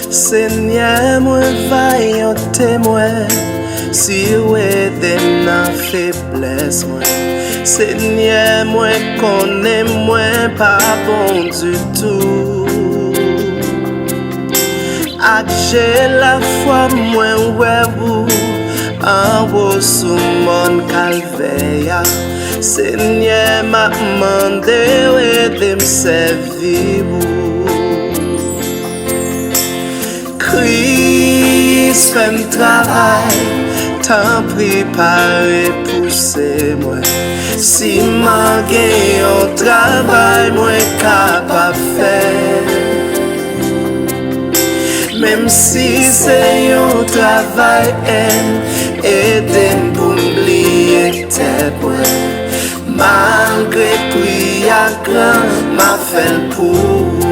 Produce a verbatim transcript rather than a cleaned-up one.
Senyè, mwen va yon temwen, si w ede m nan feblès mwen. Senyè, mwen konnen mwen pa bon ditou. Ak je lafwa mwen wè ou anwo sou mòn Kalvè a. Senyè, m ap mande w ede m sèvi ou. Kris, fè m travay, tanpri pa repouse mwen. Si m gen yon travay mwen kapab fè, menm si se yon travay èn, ede m pou m bliye tèt mwen. Malgre pri a gran, m ap fè l pou ou.